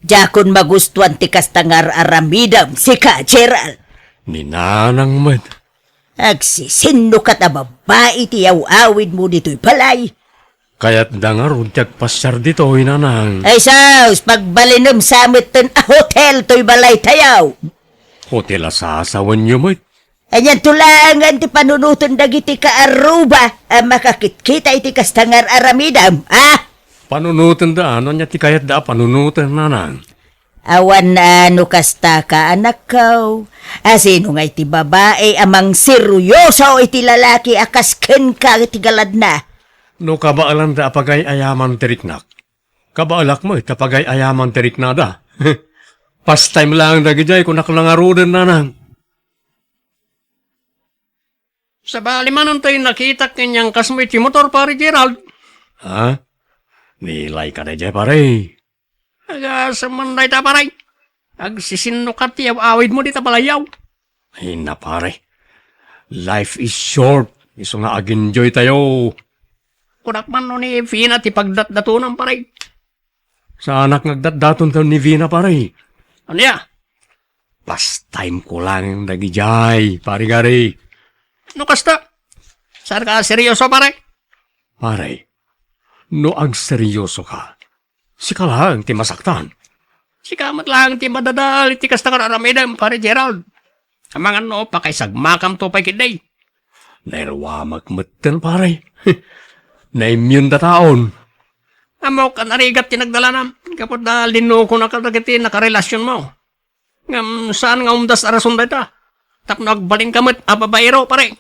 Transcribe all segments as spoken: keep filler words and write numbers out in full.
Diakon magustuan ti kasta nga ar-aramidem, sika, Gerald. Ni nanang met. Agsisinnukat a babbai ti yaw-awidmo ditoy balay. Kayatda ngarud ti agpasiar ditoy, nanang. Ay sus, pagbalinem sa metten a hotel toy balaytayo. Hotel a sasawenyo met. Anianto laengen ti panunoten dagiti kaarruba a makakitkita iti kasta nga ar-aramidem, a? Panunotenda, no ania ti kayatda a panunoten, nanang? Awan a no kasta ka, anakko. A sino ngay ti babai a mangseryoso iti lalaki a kas kenka iti galadna? No kabaelanda a pagay-ayaman ti riknak, kabaelak met a pagay-ayaman ti riknada. Pastime laeng dagidiay, kunak la ngaruden, nanang. Sabali manen toy nakitak ken ni angkasmo iti motor, Pare Gerald. Ha? Nailay ka daydiay, pare? Agasem man dayta, pare. Agsisinnukat ti yaw-awidmo dita balayyo. Ay na, pare. Life is short. Isu nga ag-enjoy tayo. Kunak man no ni Fina ti pagdatdatonam, pare. Saanak nga agdatdaton ken ni Vina, pare. Ania? Pastime ko lang dagidiay, pare Gary. No kasta, saan ka seryoso, pare? Pare, no agseryoso ka, sika lang ti masaktan. Sika met lang ti madadal iti kasta nga aramidem, pare Gerald. Amangan no pakaisagmakamto pay ketdi. Nairuamak metten, pare. Naimyunda taon. Ammok a narigat ti nagdalanam, gapu ta linukonaka dagiti nakarelasionmo. Ngem saan nga umdas a rason dayta, tapno agbalinka met a babaero, pare.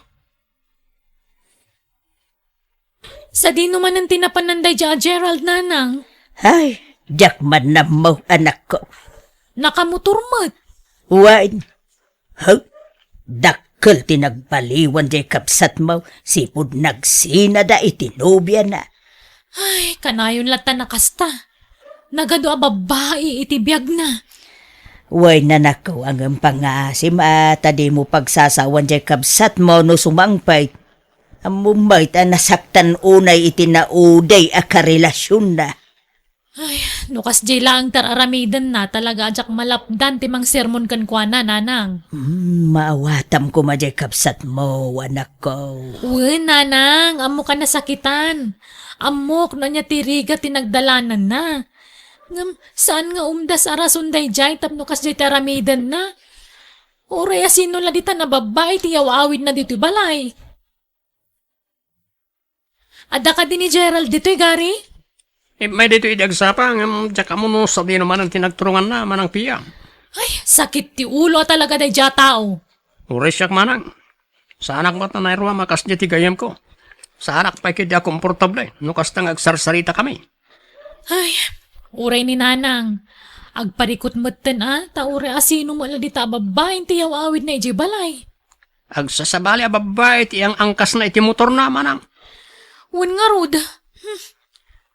Sadino manen ti napanan daydiay a Gerald, nanang? Ay, diak man nammo, anakko. Nakamotor met. Wen, ha? Dakkel ti nagbaliwan diay kabsatmo, sipud nagsinada iti nobiana. Ay, kanayon latta a kasta. Nagadu a babbai iti biagna. Wen, anakko, ngem pangngaasim a ta dimo pagsasawan diay kabsatmo no sumangpet. Ammom met a nasaktan unay iti naudi a karelasionna. Ay, no kasdiay laeng ti ar-aramidenna, talaga a diak malapdan ti mangsermon kenkuana, nanang. Hmm, maawatam koma diay kabsatmo, anakko. Wen, nanang, ammok a nasakitan. Ammok no ania ti rigat ti nagdalananna. Ngem saan nga umdas a rason daydiay tapno kasdiay ti aramidenna. Uray a sino la ditan a babbai ti yaw-awidna ditoy balay. Adda kadi ni Gerald ditoy, Gary? Immay ditoy idi agsapa, ngem diak ammo no sadino manen ti nagturonganna, Manang Pia. Ay, sakit ti ulo a talaga daydiay a tao. Uray siak, Manang. Saanak met a nairuam a kasdiay ti gayyemko. Saanak pay ketdi a komportable no kasta nga agsarsaritakami. Ay, uray ni Nanang. Agparikut metten a, ta uray a sino met la dita a babbai ti yaw-awidna idiay balay. Agsasabali a babbai ti ang-angkasna iti motorna, Manang. Wen ngarud. Hmm.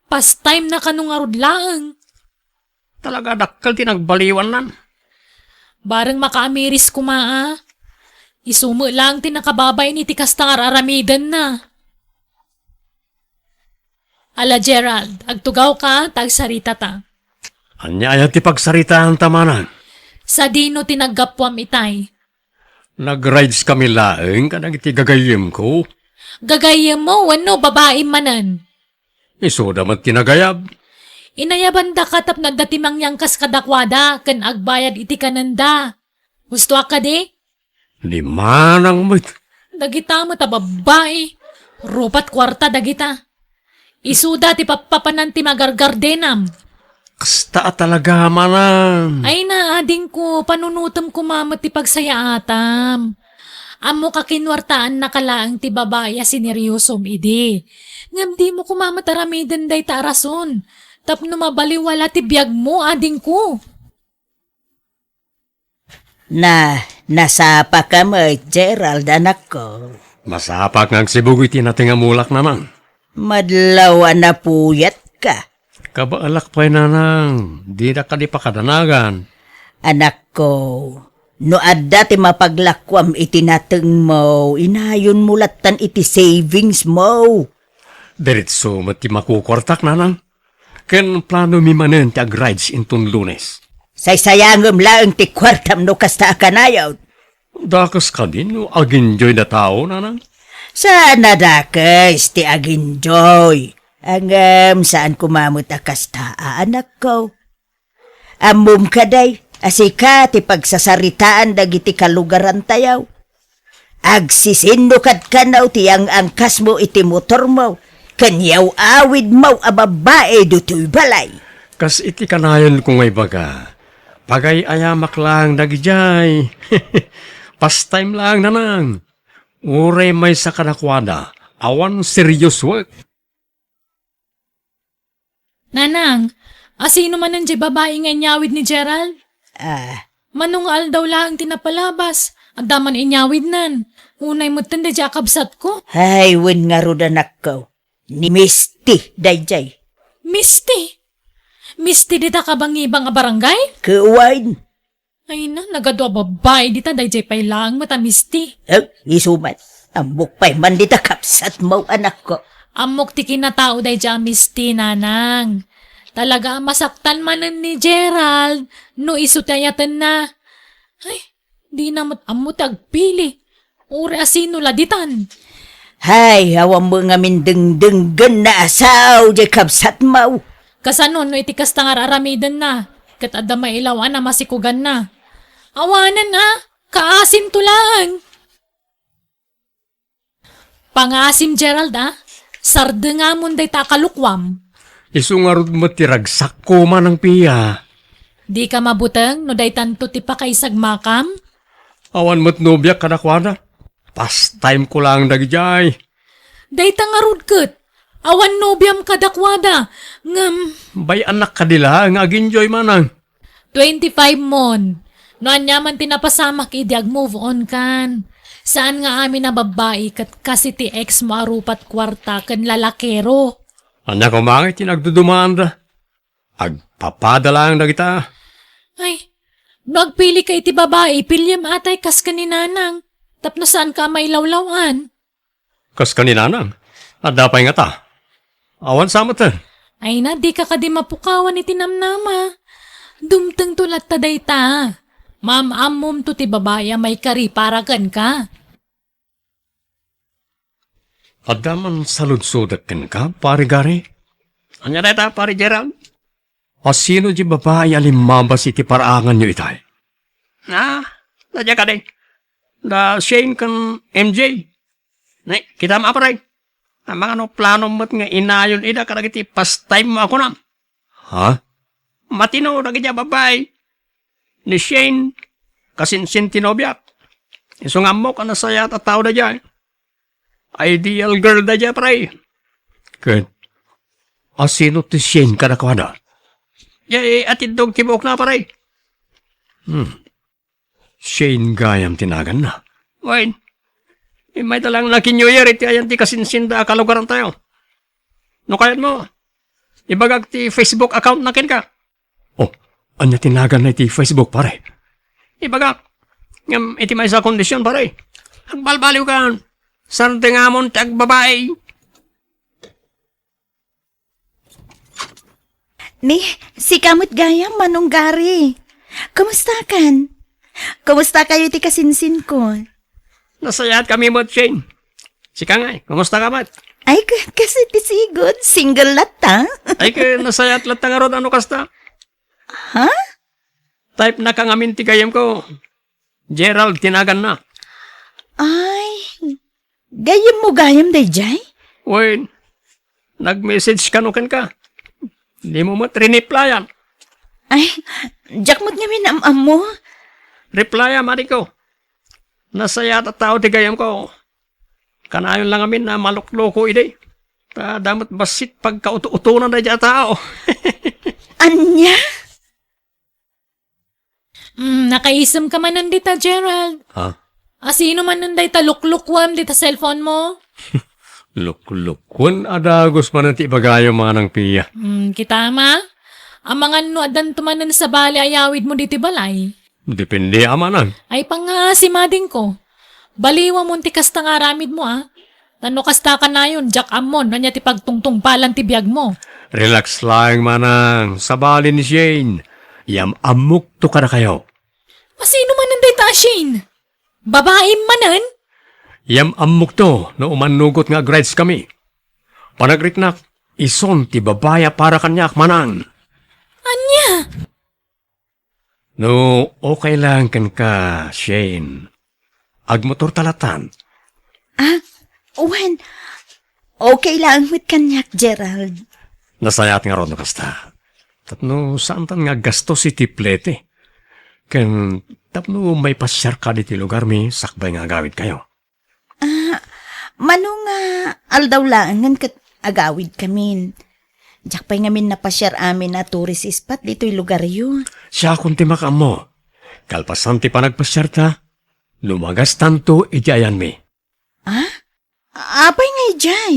Pastime na kano ngarud laeng. Talaga dakkel ti nagbaliwannan. Bareng makaamiris koma a. Isu met laeng ti nakababain iti kasta nga ar-aramidenna. Ala, Gerald, agtugawka ta agsaritata. Ania aya ti pagsaritaanta, Manang? Sadino ti naggapuam itay? Nag-rides kami laeng kadagiti gagayyemko. Gagayyemmo wenno babaim manen? Isuda met ti nagayab. Inayabandaka tapno adda ti mangyangkas kadakuada ken agbayad iti kanenda. Hustoak kadi? Ni Manang met. Dagita met a babbai. Rupat kuarta dagita. Isuda ti pappapanan ti magargardenam. Kasta a talaga, Manang. Ay na, adingko, panunotem koma met ti pagsayaatam. Ammok a kinuartaannaka laeng ti babai a sineryosom idi. Ngem dimo koma met aramiden dayta a rason. Tapno mabaliwala ti biagmo, adingko. Na, nasapaka met, Gerald, anakko. Masapak nga agsibug iti nateng a mulak, Nanang. Madlaw a napuyatka. Kabaelak pay, Nanang. Dinak kadi pakadanagan. Anakko, no adda ti mapaglakuam iti natengmo, inayonmo lattan iti savingsmo. Diretso met ti makukuartak, Nanang. Ken planomi manen ti agrides inton Lunes. Saysayangem laeng ti kuartam no kasta a kanayon. Dakes kadi no aginjoy da tao, nanang? Saan a dakes ti aginjoy. Ngem saan koma met a kasta a anakko. Ammom kadi a sika ti pagsasaritaan dagiti kalugarantayo. Agsisinno kad kano ti ang-angkasmo iti motormo ken yaw-awidmo a babbai ditoy balay. Kas iti kanayonko nga ibaga, pagay-ayamak laeng dagidiay. Pastime laeng, nanang. Uray maysa kadakuada, awan serious work. Nanang, asino manen diay babai nga inyawid ni Gerald? Ah. Mano nga aldaw laeng ti napalabas, adda man inyawidnan. Unay metten daydiay a kabsatko. Ay, wen ngarud, anakko. Ni Misty daydiay. Misty? Misty dita kabangibang a barangay? Ket wen. Ay na, nagadu a babbai dita, daydiay pay laeng met a Misty. Eh, isu man. Ammok pay man dita kabsatmo, anakko. Ammok ti kinatao daydiay a Misty, nanang. Talaga a masaktan manen ni Gerald no isu ti ayatenna. Ay, dina met ammo ti agpili. Uray asino la ditan. Hay, awan met ngamin dengdenggenna a sao diay kabsatmo. Kasano no iti kasta nga ar-aramidenna, ket adda mailaw-an a masikuganna? Awanen a, kaasinto laeng. Pangaasim, Gerald, a? Sardengamon dayta a kalukuam. Isu ngarud met ti ragsakko, Manang Pia. Dika mabuteng no daytanto ti pakaisagmakam? Awan met nobiak kadakuada. Pastime ko laeng dagidiay. Dayta ngarud ket, awan nobiam kadakuada, ngem bay-annak kadi laeng nga aginjoy, manang. Twenty-five mon. No ania man ti napasamak idi ag-move on kan. Saan nga amin a babbai ket kas iti ex mo a rupat kuarta ken lalakero. Ania koma ngay ti nagdudumaanda? Agpapada laeng dagita. Ay, no agpilika iti babai, piliem atay kas ken ni nanang. Tapno saanka a mailawlaw-an. Kas ken ni nanang, adda pay ngata. Awan sa met. Ay na, dika kadi mapukawan iti namnama. Dumtengto latta dayta. Maam-ammomto ti babai a maikari para kenka. Adda man saludsodek kenka, Pare Gary? Ania dayta, Pare Gerald? Asino diay babai a limmabas iti paraanganyo itay? Ah, daydiay kadi. Da Shane ken M J. Ne, kitam a, pare. Amangan no planom met nga inayon ida kadagiti pastime mo a kunam. Ha? Matino dagiti a babbai. Ni Shane, kasinsin ti nobiak. Isu nga ammok a nasayaat a tao daydiay. Ideal girl daydiay, pare. Ket asino ti Shane kadakuada? Diay atiddog ti buokna, pare. Hmm. Shane gayam ti naganna. Wen, immayda laeng naki-New Year iti ayan ti kasinsinda a kalugarantayo. No kayatmo, ibagak ti Facebook account na kenka. Oh, ania ti naganna iti Facebook, pare? Ibagak. Ngem iti maysa a kondisyon, pare. Agbalbaliwkan. Sardengamon ti agbabai. Ni, sika met gayam, Manong Gary. Kumustakan? Kumusta kayo ti kasinsinko? Nasayaat kami met, Shane. Sika ngay, kumusta ka met? Ay, ka-, kasi ti sigud, single latta. Ay, ka, nasayaat latta ngarud, ano kasta? Ha? Type na ka ngamin ti gayam ko. Gerald ti naganna. Ay, gayam mo gayam dayjay? Wen, nag-message kano kenka. Di mo met riniplayan. Ay, diak met ngamin am-ammo. Replya, Mariko. Nasayaat a tao ti gayam ko. Kanayon lang amin a malukloko idi. Ta adda met bassit pagkauto-utonan dayjay a tao. Ania? Mm, nakaisem ka manen dita, Gerald. Ha? Asino manen dayta luklukuam dita cellphone mo? Luklukuen a dagus manen ti ibagayo, Manang Pia. Mm, kita ma? Amangan no addanto manen sabali a yawid mo diti balay. Depende a, Manang. Ay, pangngaasim adingko. Baliwamon ti kasta nga aramid mo, a. Ta no kasta kanayon, diak ammon, ania ti pagtungtungpalan ti biag mo. Relax laeng, manang. Sabali ni Shane. Yam-ammokto kadakayo. Asino manen dayta a Shane? Babaem manen? Yam-ammokto no umannugot nga agrides kami. Panagriknak, isun ti babai a para kaniak, manang. Ania? No okay lang kenka, Shane, agmotorta latan. Ah, wen, okay lang met kaniak, Gerald. Nasayaat ngarud no kasta. Tapno saantan nga aggastos iti plete. Ken tapno maipasiarka ditoy lugarmi sakbay nga agawidkayo. Ah, mano nga aldaw laengen ket agawidkamin. Diak pay ngamin napasiar amin a tourist spot ditoy lugaryo. Siakon ti makaammo. Kalpasan ti panagpasiarta, lumagastanto iti ayanmi. Ah? Apay nga idiay?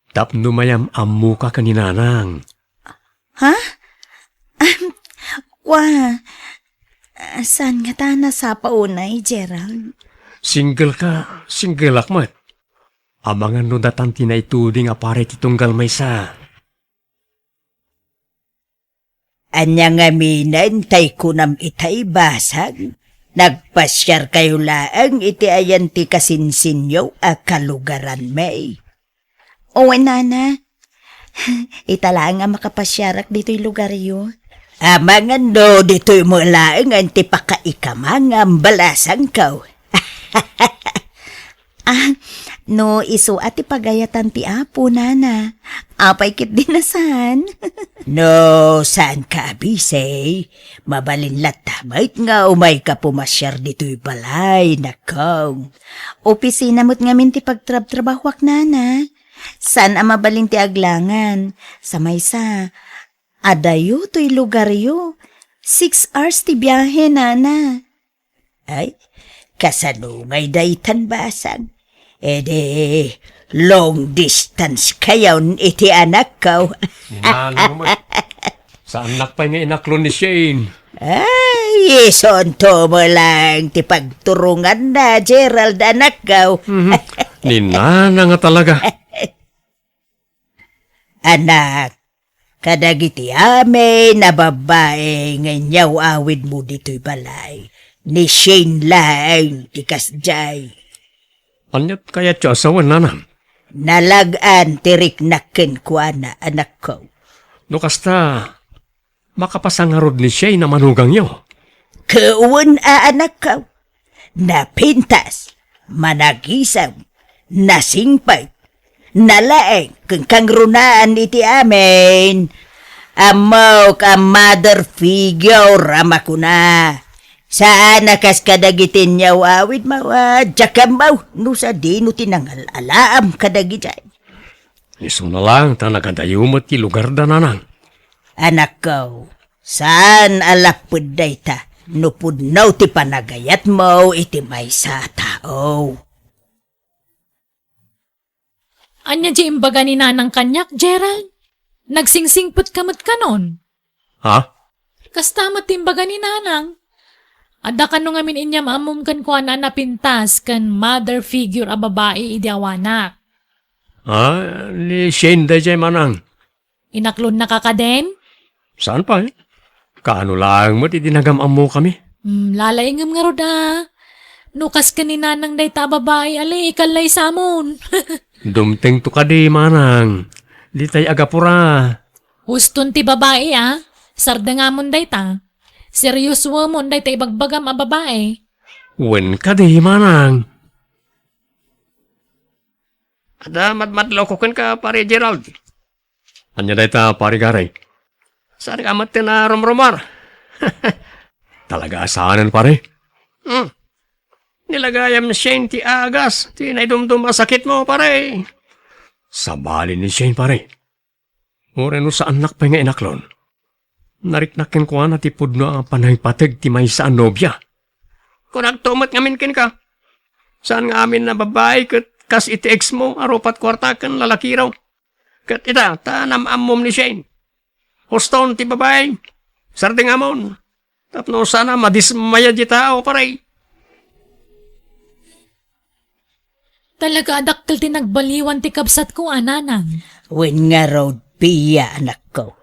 Tapno mayam-ammoka ken ni Nanang. Ha? Kua, saan ngata a nasapa unay, Gerald? Single ka, single ak met. Amangan no datan ti naituding a pare ti tunggal maysa. Ania ngaminen tay kunam itay, basang? Nagpasiarkayo laeng iti ayan ti kasinsinyo a kalugaranmi. Wen, nana. Ita laeng a makapasiarak ditoy lugaryo. Amangan no ditoy met laeng ti pakaikamangam, balasangko. Ah, no isu a ti pagayatan ti Apo, nana, apay ketdi a saan? No saanka a busy, mabalin latta met nga umayka pumasiar ditoy balay, nakko. Opisina met ngamin ti pagtrabtrabahoak, nana. Saan a mabalin ti aglangan. Sa maysa, adayo toy lugaryo. Six hours ti biahe, nana. Ay, kasano ngay daytan, basang? Edi, long distance kayon iti anakko. Inano met. Saannak pay nga inaklon ni Shane. Ay, isunto met lang ti pagturonganna, Gerald, anakko. Mhm. Ni Nana nga talaga. Anak, kadagiti amin a babbai nga inyaw-awidmo ditoy balay, ni Shane laeng ti kasdiay. Aniat kayatyo a sawen, nanang? Nalag-an ti riknak kenkuana, anakko. No kasta, makapasa ngarud ni Shane a manugangyo? Ket wen a, anakko. Napintas, managisem, nasingpet, nalaeng, ken kangrunaan iti amin. Ammok a mother figure a makuna. Saan a kas kadagiti inyaw-awidmo a diak ammo no sadino ti nangal-alaam kadagidiay. Isuna laeng ta nagadayo met ti lugarda, nanang. Anakko, saan a lapped dayta no pudno ti panagayatmo iti maysa a tao. Ania ti imbaga ni nanang kaniak, Gerald? Nagsingsingpetka met kanon? Ha? Kasta met ti imbaga ni nanang. Adda kano ngamin inyam-ammom kenkuana a napintas ken mother figure a babai idi awanak. Ah, ni Shane daydiay, manang. Inaklonnaka kadin? Saan pay? Kaano laeng met idi nagam-ammokami? Hmm, lalaingem ngarud a. No kas ken ni nanang dayta a babai, ali, ikallaysamon. Dumtengto kadi, manang. Ditay agapura. Huston ti babai, a. Sardengamon dayta. Seriosoemon dayta ibagbagam a babai. Wen kadi, manang. Adda madmadlawko kenka, Pare Gerald. Ania dayta, Pare Gary? Saan ka met ti narumrumar? Talaga a saanen, pare? Hmm. Ni lagayam Shane ti agas ti naidumdum a sakitmo, pare. Sabali ni Shane, pare. Uray no saannak pay nga inaklon. Nariknak kenkuana ti pudno a panangipateg ti maysa a nobia. Kunakto met ngamin kenka. Saan nga amin a babai ket kas iti ex mo a rupat kuarta ken lalakiraw. Ket ita, ta nam-ammom ni Shane. Huston ti babai. Sardengamon. Tapno sana madismaya di tao, pare. Talaga a dakkel ti nagbaliwan ti kabsatko a nanang. Wen ngarud, Pia, anakko.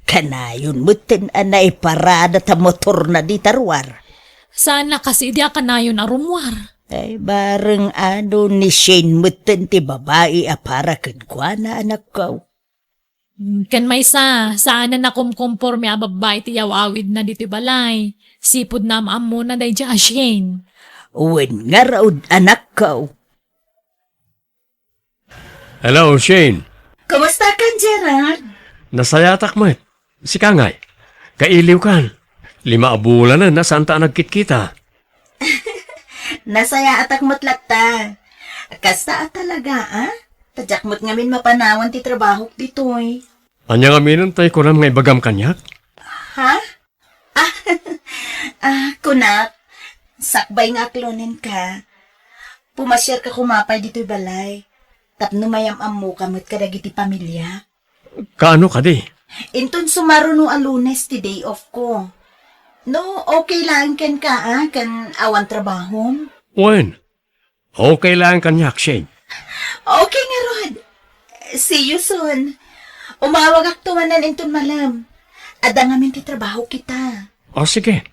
Kanayon metten a naiparada ta motorna dita ruar. Saan a kas idi a kanayon a rummuar. Ay, bareng adu ni Shane metten ti babai a para kenkuana, anakko. Hmm, ken maysa, saan a nakumkomporme a babbai ti yaw-awidna ditoy balay. Sipud naam-ammona daydiay a Shane. Wen ngarud, anakko. Hello, Shane. Kumusta ka, Gerald? Nasayaatak met. Sika ngay? Kailiwkan. Lima a bulanen a saanta a nagkitkita. Nasayaatak met latta. Kasta a talaga, a? Ta diak met ngamin mapanawan ti trabahok ditoy. Ania ngamin ti kunam nga ibagam kaniak? Ha? Ah, ah, kunak, sakbay nga aklonenka. Pumasiarka koma pay ditoy balay. Tapno mayam-ammoka met kadagiti pamiliak. Kaano kadi? Inton sumaruno a Lunes ti day off ko. No, okay laeng kenka, a, ken awan trabahom? Wen, okay laeng kaniak, Shane. Okay ngarud. See you soon. Umawagakto manen inton malem. Adda ngamin ti trabaho kita. O, sige.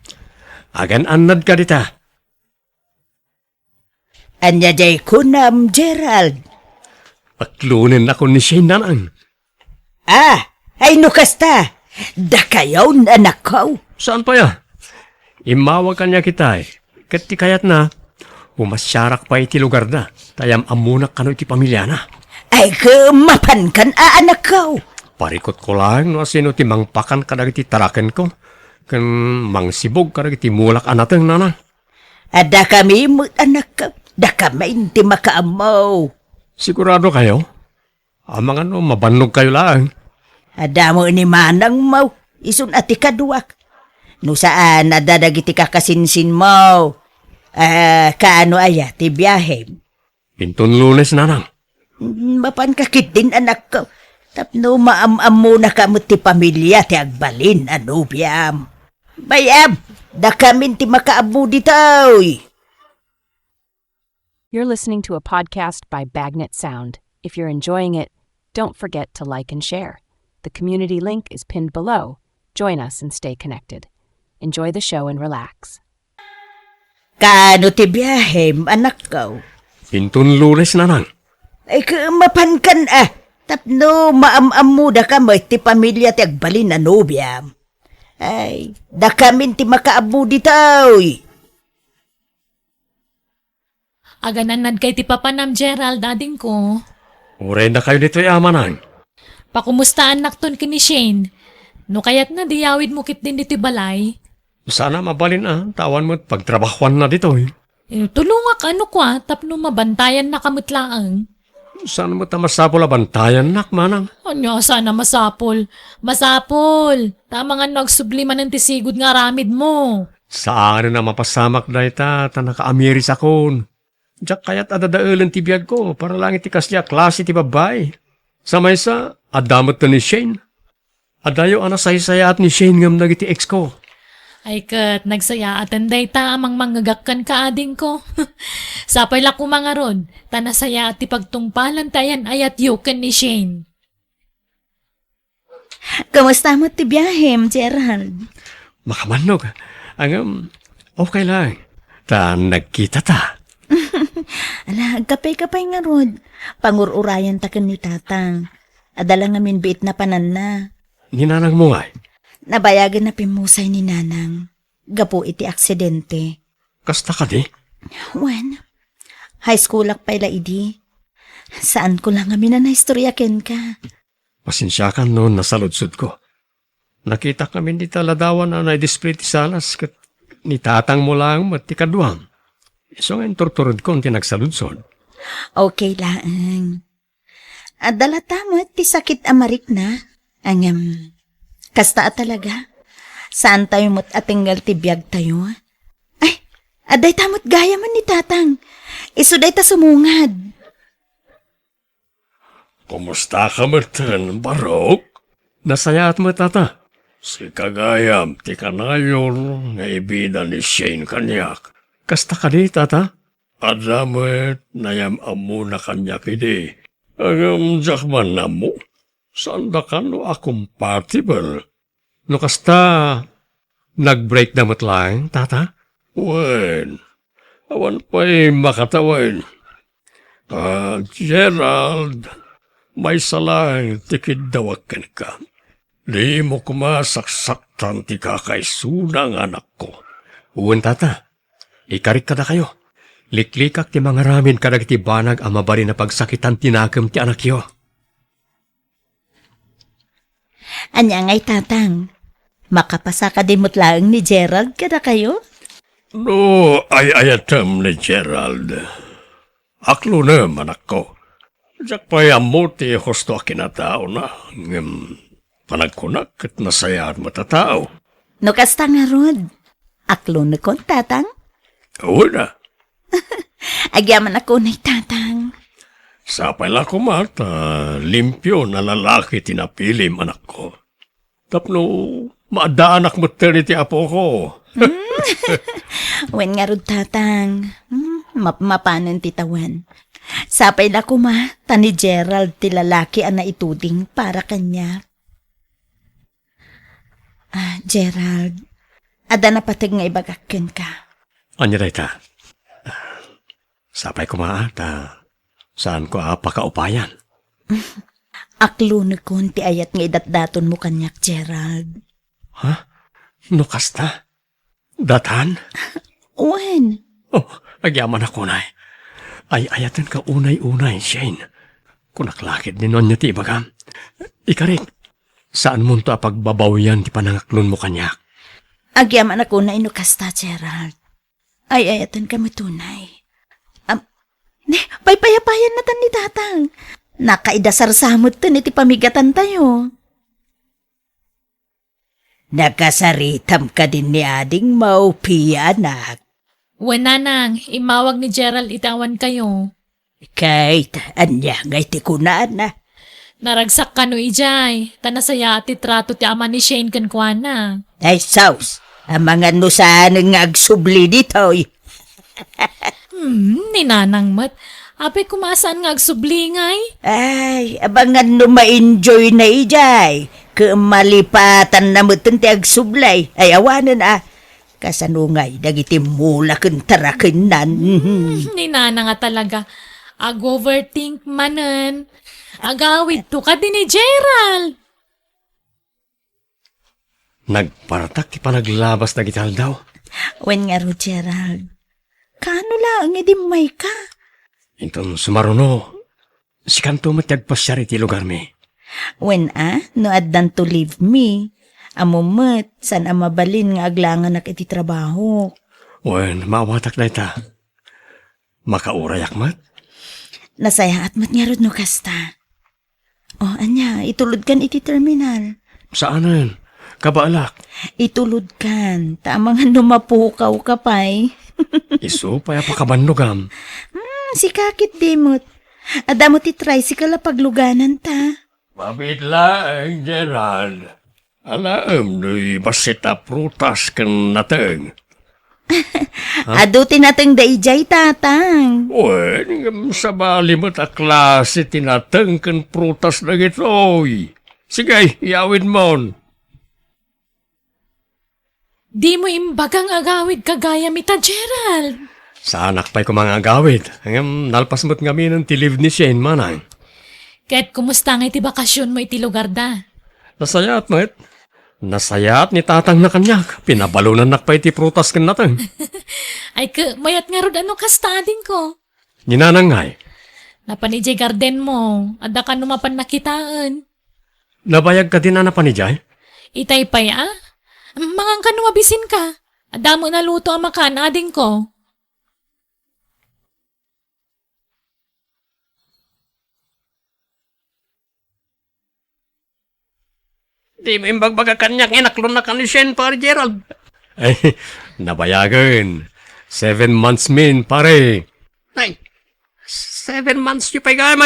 Agan-annadka dita. Ania diay kunam, Gerald? Aklonennakon ni Shane, nanang. Ah, ay no kasta, dakayon, anakko. Saan pay a? Immawag kaniak itay. Ket ti kayatna, pumasiarak pay iti lugarda, ta yam-ammonak kano iti pamiliana. Ay, ket mapankan a, anakko. Parikutko laeng no asino ti mangpakan kadagiti tarakenko, ken mangsibog kadagiti mulak a nateng, nanang. Adda kami met, anakko. Dakamin ti makaammo. Sigurado kayo? Amangan no mabannog kayo laeng. Adda mo ni manangmo, isun a ti kaduak. No saan, adda dagiti kakasinsinmo. Ah, kaano aya ti biahem? Inton Lunes, nanang. Mm, mapanka ketdin, anakko. Tapno maam-ammonaka met ti pamilia ti agbalin a nobiam. Bayam, dakamin ti makaammo ditoy. You're listening to a podcast by Bagnet Sound. If you're enjoying it, don't forget to like and share. The community link is pinned below. Join us and stay connected. Enjoy the show and relax. Kaano ti biahem, anakko? Inton Lunes, nanang. Ay, ket mapankan a, tapno maam-ammodaka met ti pamilia ti agbalin a nobiam. Ay, dakamin ti makaammo ditoy. Agan-annadka iti papanam, Gerald, adingko. Uray dakayo ditoy, a, manang. Pakumustaannakton ken ni Shane. No kayatna, di yawidmo ketdin ditoy balay. Saan a mabalin a, ta awan met pagtrabahuanna ditoy. Eh, tulongak, ano, kua, tapno mabantayannaka met laeng. Saan met a masapul a bantayannak, manang? Ania, saan a masapul? Masapul! Ta amangan no agsubli manen ti sigud nga aramidmo. Saanen a mapasamak dayta, ta nakaamirisakon. Diak kayat a dadaelen ti biagko para laeng iti kasdiay a klase ti babbai. Sa maysa, adda met ni Shane. Adayo a nasaysayaat ni Shane ngem dagiti ex ko. Ay ket, nagsayaaten dayta a mangmangngegak kenka, adingko. Sapay la koma ngarud, ta nasayaat ti pagtungpalan ti ayan-ayatyo ken ni Shane. Kumusta met ti biahem, Gerald? Makamannog. Ngem, okay lang. Ta nagkita ta. Ala, agkape-kape ngarud. Pangur-urayanta ken ni Tatang. Adda la ngamin biit napananna. Ni nanangmo ngay? Nabayagen a pimmusay ni Nanang gapu iti aksidente. Kasta kadi? Wen, high schoolak pay la idi. Saanko la ngamin a naistorya kenka. Pasensiakan no nasaludsodko. Nakitak ngamin dita ladawan a naidisplay ti salas ket ni tatangmo laeng met ti kaduam. Isu nga inturturedkon ti nagsaludsod. Okay laeng. Adda latta met ti sakit a marikna. Ngem, kasta a talaga. Saantayo met a tengngal ti biagtayo. Ay, adda ita met gayamen ni Tatang. Isu dayta sumungad. Kumustaka metten, Barok? Nasayaat met, Tata. Sika gayam ti kanayon nga ibida ni Shane kaniak. Kasta kadi, Tata? Adda met nayam-ammona kaniak idi. Ngem diak man ammo. Saanda kano a compatible. No kasta, nag-break da met laeng, Tata? Wen, awan pay makatawen. Ah, Gerald, maysa laeng ti kiddawak kenka. Dimo koma saksaktan ti kakaisuna nga anakko. Wen, Tata. Ikarik kadakayo. Liklikak ti mangaramid kadagiti banag a mabalin a pagsakitan ti nakem ti anakyo. Ania ngay, Tatang? Makapasa kadi met laeng ni Gerald kadakayo? No ay-ayatem ni Gerald, aklonem, anakko. Diak pay ammo ti husto a kinataona, ngem panagkunak ket nasayaat met a tao. No kasta ngarud, aklonekon, Tatang? Wen a. Agyamanak unay, Tatang. Sapay la koma ta limpio a lalaki ti napilim, anakko. Tapno maaddaanak metten iti apoko. Hmm. Wen ngarud, Tatang. Hmm, map-, mapanen ti tawen. Sapay la koma ta ni Gerald ti lalaki a naituding para kaniak. Ah, Gerald, adda napateg nga ibagak kenka. Ania dayta? Sapay koma a ta saanko a pakaupayan. Aklonekon ti ayat nga idatdatonmo kaniak, Gerald. Ha? No kasta? Datan? Wen. Oh, agyamanak unay. Ay-ayatenka unay-unay, Shane. Kunak la ketdi no ania ti ibagam. Ikarik, saanmonto a pagbabawian ti panangaklonmo kaniak. Agyamanak unay no kasta, Gerald. Ay-ayatenka met unay. Am, ne, paypayapayan natan ni Tatang. Nakaidasarsa metten iti pamigatantayo. Nakasaritam kadin ni ading maupianak. Wen, nanang, immawag ni Gerald iti awankayo. Ket ania ngay ti kunana? Naragsak kano idiay, ta nasayaat ti trato ti ama ni Shane kenkuana. Ay, sus! Amangan no saan nga agsubli ditoy. Hmm, ni nanang met. Apay koma a saan nga agsubli ngay? Ay, abangan no ma-enjoy na idiay. Ket malipatan na met ti agsublay. Ay, awanen a. Kasano ngay dagiti mula ken tarakennan? Hmm, ni nanang a talaga. Ag-overthink manen. Agawidto kadi ni Gerald. Nagpartak ti panaglabas dagiti aldaw. Wen ngarud, Gerald. Kaano laeng idi immayka? Inton sumaruno, sikanto met ti agpasiar iti lugarmi. Wen a, no addanto leave mi. Ammom met, saan a mabalin nga aglanganak iti trabaho. Wen, maawatak dayta. Makaurayak met? Nasayaat met ngarud no kasta. Oh, ania, itulodkan iti terminal. Saanen? Kabaelak. Itulodkan, ta amangan no mapukawka pay. Isu pay a pakabannogam. Hmm, sika ketdi met. Adda met ti tricycle a paglugananta. Mabiit laeng, Gerald. Alaem no bassit a prutas ken nateng. Ha? Adu ti nateng daydiay, Tatang. Wen, ngem sabali met a klase ti nateng ken prutas dagitoy. Sige, iyawidmon. Dimo imbaga nga agawidka gayam ita, Gerald. Saanak pay koma nga agawid. Ngem nalpas met ngaminen ti leave ni Shane, manang. Ket kumusta ngay ti bakasionmo iti lugarda? Nasayaat met. Nasayaat ni tatangna kaniak. Pinabalonannak pay ti prutas ken nateng. Ay, ket mayat ngarud a no kasta, adingko. Ni nanang ngay? Napan idiay gardenmo. Adda kano mapan nakitaen. Nabayag kadin a napan idiay? Itay pay a? Mangan kano mabisinka. Adda met naluto a makan, adingko. Dimo imbagbaga kaniak nga inaklonnak ni Shane, Pare Gerald. Ay, nabayagen. Seven months min, pare. Ay, seven months yu pay gayam.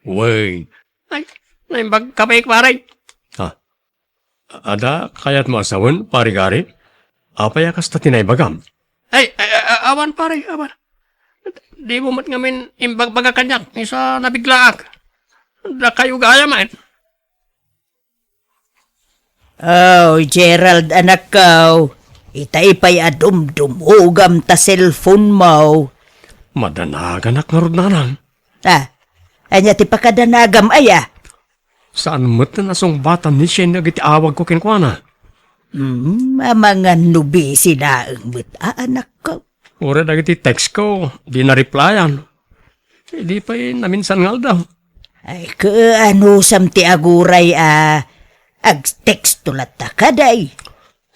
Wen. Ay, naimbag ka pay, pare. Ha? Adda kayatmo a sawen, Pare Gary? Apay a kasta ti naibagam? Ay, ay, ay, awan, pare, awan. Dimo met ngamin imbagbaga kaniak, isu a nabiglaak. Dakayo gayam, ay. Oh, Gerald, anakko. Itay pay a dumdumugam ta cellphone mo. Madanaganak ngarud, nanang. Ah, ania ti pakadanagam, aya? Saan met a nasungbatan ni Shane dagiti awagko kenkuana? Hmm, amangan no busy laeng met a anakko. Uray dagiti textko, di na-replyan. Idi pay naminsan nga aldaw. Ay, kaanusam ti aguray a agtexto latta kadi?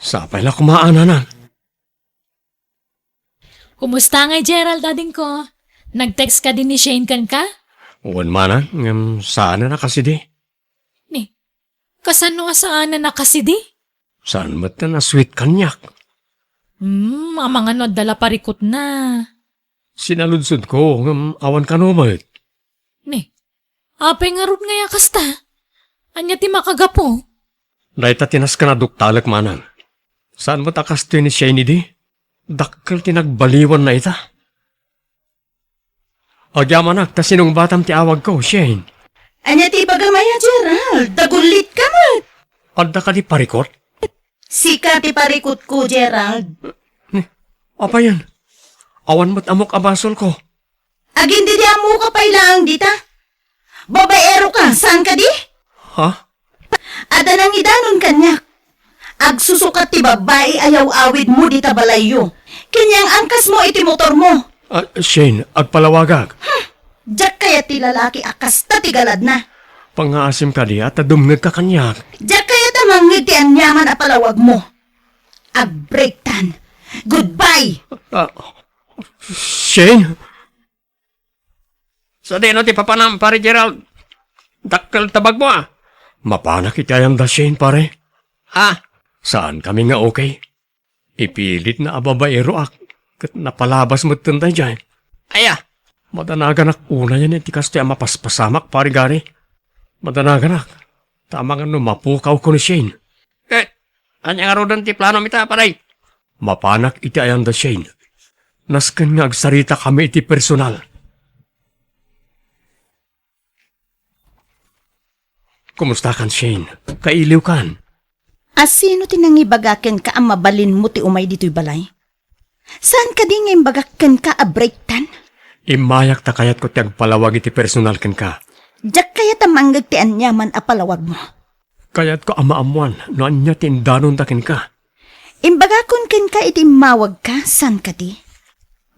Sapay la koma, nanang. Kumusta ngay, Gerald, adingko? Nag-text kadi ni Shane kenka? Wen, manang, ngem saan a nakasidi. Ni, kasano a saan a nakasidi? Saan met a sweet kaniak. Hmm, amangan no adda la parikutna. Sinaludsodko, ngem awan kano met. Ni, apay ngarud ngay a kasta? Ania ti makagapu? Dayta ti nasken a duktalek, manang. Saan met a kastoy ni Shane idi? Dakkel ti nagbaliwanna ita. Agyamanak ta sinungbatam ti awagko, Shane. Ania ti ibagam aya, Gerald? Dagullitka met. Adda kadi parikut? Sika ti parikutko, Gerald. Ni, apayen? Awan met ammok a basolko. Agin-, di, di ammoka pay laeng dita. Babaero ka, saan kadi? Ha? Adda nangidanon kaniak. Agsusukat ti babbai a yaw-awidmo dita balayyo. Ken yang angkasmo iti motormo. Ah, Shane, agpalawagak. Hmm. Diak kayat ti lalaki a kasta ti galadna. Pangngaasim kadi a ta dumngegka kaniak. Diak kayat a mangngeg ti aniaman a palawagmo. Agbreaktan. Goodbye! Ah, Shane? Sadino ti papanam, Pare Gerald? Dakkel ta bagmo, a. Mapanak iti ayanda, Shane, pare. Ha? Saankami nga okay. Ipilitna a babaeroak, ket napalabas metten daydiay. Aya? Madanaganak unayen iti kastoy a mapaspasamak, Pare Gary. Madanaganak, ta amangan no mapukawko ni Shane. Eh, ania ngaruden ti planom ita, pare? Mapanak iti ayanda, Shane. Nasken nga agsaritakami iti personal. Kumustakan, Shane? Kailiwkan? A sino ti nangibaga kenka a mabalinmo ti umay ditoy balay? Saan kadi nga imbagak kenka a breaktan? Immayak ta kayatko ti agpalawag iti personal kenka. Diak kayat a mangngeg ti aniaman a palawagmo. Kayatko a maammoan no ania ti indanonda kenka. Imbagakon kenka iti immawagka, saan kadi?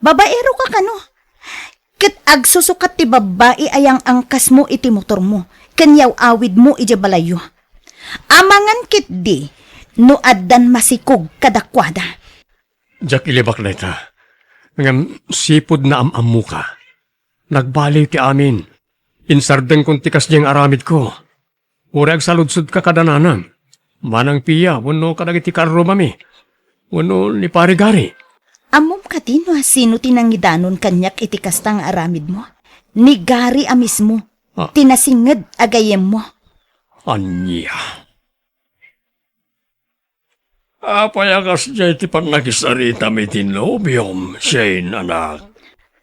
Babaero ka kano? Ket agsusukat ti babbai a yang-angkasmo iti motormo ken yaw-awidmo idiay balayyo. Amangan ketdi no addan masikog kadakuada. Diak ilibak dayta. Ngem sipud naam-ammoka. Nagbaliw ti amin. Insardengkon ti kasdiay nga aramidko. Uray agsaludsodka kada nanang, Manang Pia, wenno kadagiti kaarrubami, wenno ni Pare Gary. Ammom kadi no sino ti nangidanon kaniak iti kasta nga aramidmo? Ni Gary a mismo, Ah. ti nasinged a gayyemmo. Ania? Apay a kasdiay ti pannakisaritam iti nobiom, Shane, anak?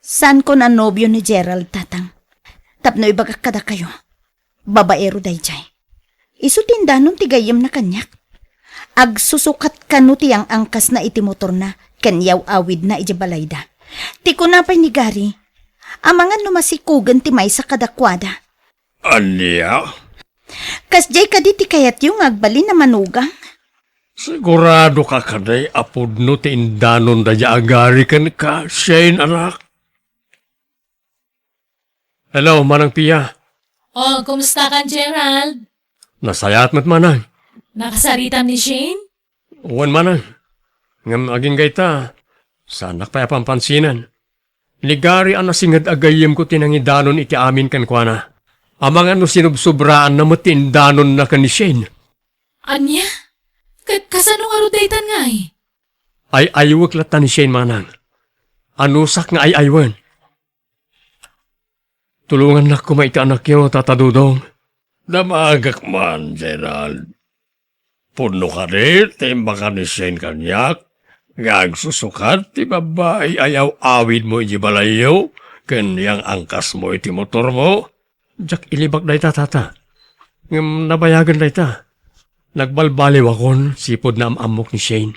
Saanko a nobio ni Gerald, tatang. Tapno ibagak kadakayo, babaero daydiay. Isu ti indanon ti gayyemna kaniak. Agsusukat kano ti yang-angkasna iti motorna ken yaw-awidna idiay balayda. Ti kuna pay ni Gary, amangan no masikogen ti maysa kadakuada. Ania? Kasdiay kadi ti kayatyo nga agbalin a manugang? Sigurado ka kadi a pudno ti indanon daydiay a Gary kenka, Shane, anak? Hello, Manang Pia. Oh, kumusta kan, Gerald? Nasayaat met, Manang. Nakasaritam ni Shane? Wen, Manang. Ngem agingga ita, saanak pay a pampansinen. Ni Gary a nasinged a gayyemko ti nangidanon iti amin kenkuana. Amangan no sinubsobraanna met ti indanonna ken ni Shane. Ania? Ket kasano ngarud daytan ngay? Ay-aywek latta ni Shane, Manang. Anusak nga ay-aywen. Tulongannak koma iti anakyo, Tata Dodong. Damagek man, Gerald. Pudno kadi ti imbaga ni Shane kaniak nga agsusukat ti babbai a yaw-awidmo idiay balayyo ken yang-angkasmo iti motormo? Diak ilibak dayta, Tata. Ngem nabayagen dayta. Nagbalbaliwakon sipud naam-ammok ni Shane.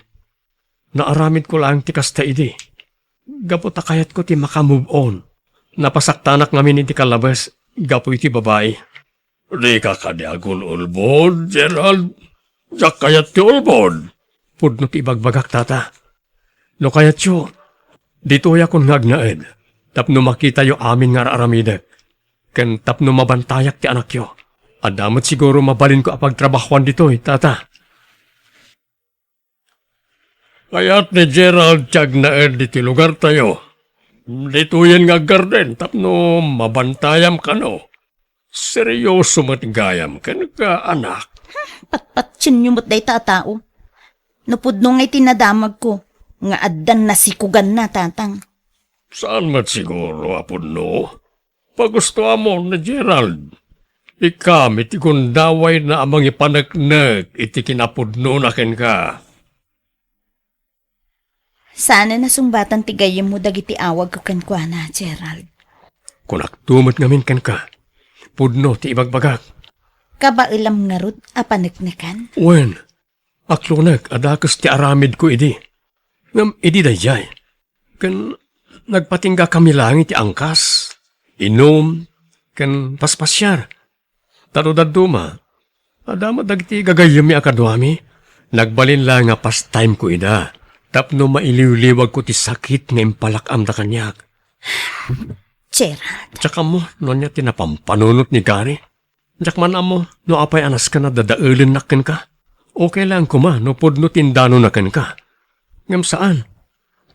Naaramidko laeng ti kasta idi. Gapu ta kayatko ti maka-move on, napasaktanak ngamin iti kallabes gapu iti babai. Dika kadi agul-ulbod, Gerald. Diak kayat ti ulbod. Pudno ti ibagbagak, Tata. No kayatyo, ditoyakon nga agnaed tapno makitayo amin nga ar-aramidek, ken tapno mabantayak ti anakyo. Adda met siguro mabalinko a pagtrabahoan ditoy, Tata. Kayat ni Gerald ti agnaed iti lugartayo. Ditoyen nga aggarden tapno mabantayam kano. Seryoso met gayam kenka, anak. Patpatienyo met dayta a tao. No pudno nga iti nadamagko nga addan nasikuganna, Tatang. Saan met siguro a pudno? Pagustoam ni Gerald. Ikami ti gundawayna a mangipaneknek iti kinapudnona kenka. Saan a nasungbatan ti gayyemmo dagiti awagko kenkuana, Gerald. Kunakto met ngamin kenka, pudno ti ibagbagak. Kabaelam ngarud a paneknekan? Wen, aklonek a dakes ti aramidko idi. Ngem idi daydiay, ken nagpatinggakami laeng iti angkas, inum, ken paspasiar. Ta no dadduma, adda met dagiti gagayyemmi a kaduami, nagbalin laeng a pastimeko ida tapno mailiwliwagko ti sakit nga impalak-amda kaniak. Gerald. Diak ammo no ania ti napampanunot ni Gary. Diak man ammo no apay a nasken a dadaelennak kenka. Okay laeng koma no pudno ti indanonna kenka. Ngem saan,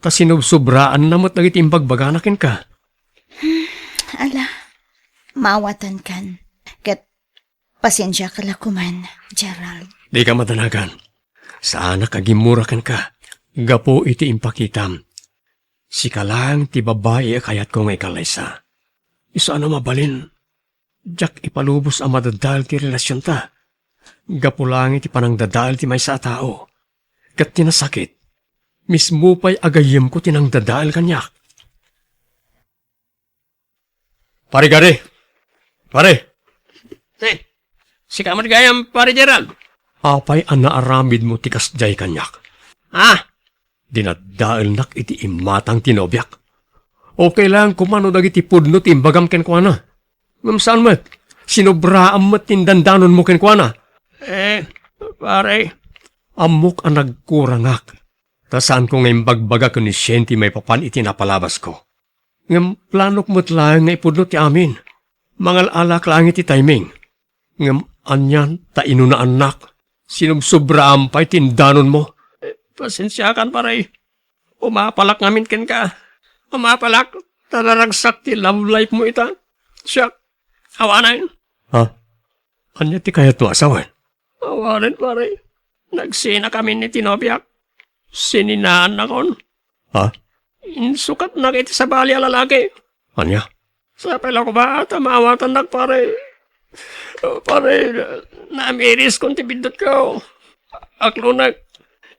ta sinubsobraanna met dagiti imbagbagana kenka. Ala, maawatankan. Ket Pasiensiaka la koman, Gerald. Dika madanagan. Saanak a gimmura kenka gapu iti impakitam. Sika laeng ti babai a kayatko nga ikallaysa. Isu a no mabalin, diak ipalubos a madadael ti relasionta. Gapu laeng iti panangdadael ti maysa a tao. Ket ti nasakit, mismo pay a gayyemko ti nangdadael kaniak. Pare Gary! Pare! Eh, sika met gayam, Pare Gerald? Apay a naaramidmo ti kasdiay kaniak? Ah! Dinaddaelnak iti imatang ti nobiak. Okay laeng koma no dagiti pudno ti imbagam kenkuana. Ngem saan met, sinubraam met ti indandanonmo kenkuana. Eh, pare. Ammok a nagkurangak, ta saanko nga imbagbaga ken ni Shane ti maipapan iti napalabasko. Ngem planok met laeng nga ipudno ti amin. Mangal-alak laeng iti timing. Ngem anian ta inunaannak, sinubsobraam pay ti indanonmo. Eh, pasensiakan, pare. Umapalak ngamin kenka. Umapalak, ta naragsak ti love life mo ita. Siak, awanen. Ha? Ania ti kayatmo a sawen? Awanen, pare. Nagsinakamin iti nobiak. Sininaannakon. Ha? Insukatnak iti sabali a lalaki. Ania? Sapay la koma ta maawatannak, pare. Pare, namiriskon ti biddutko. Aklonek,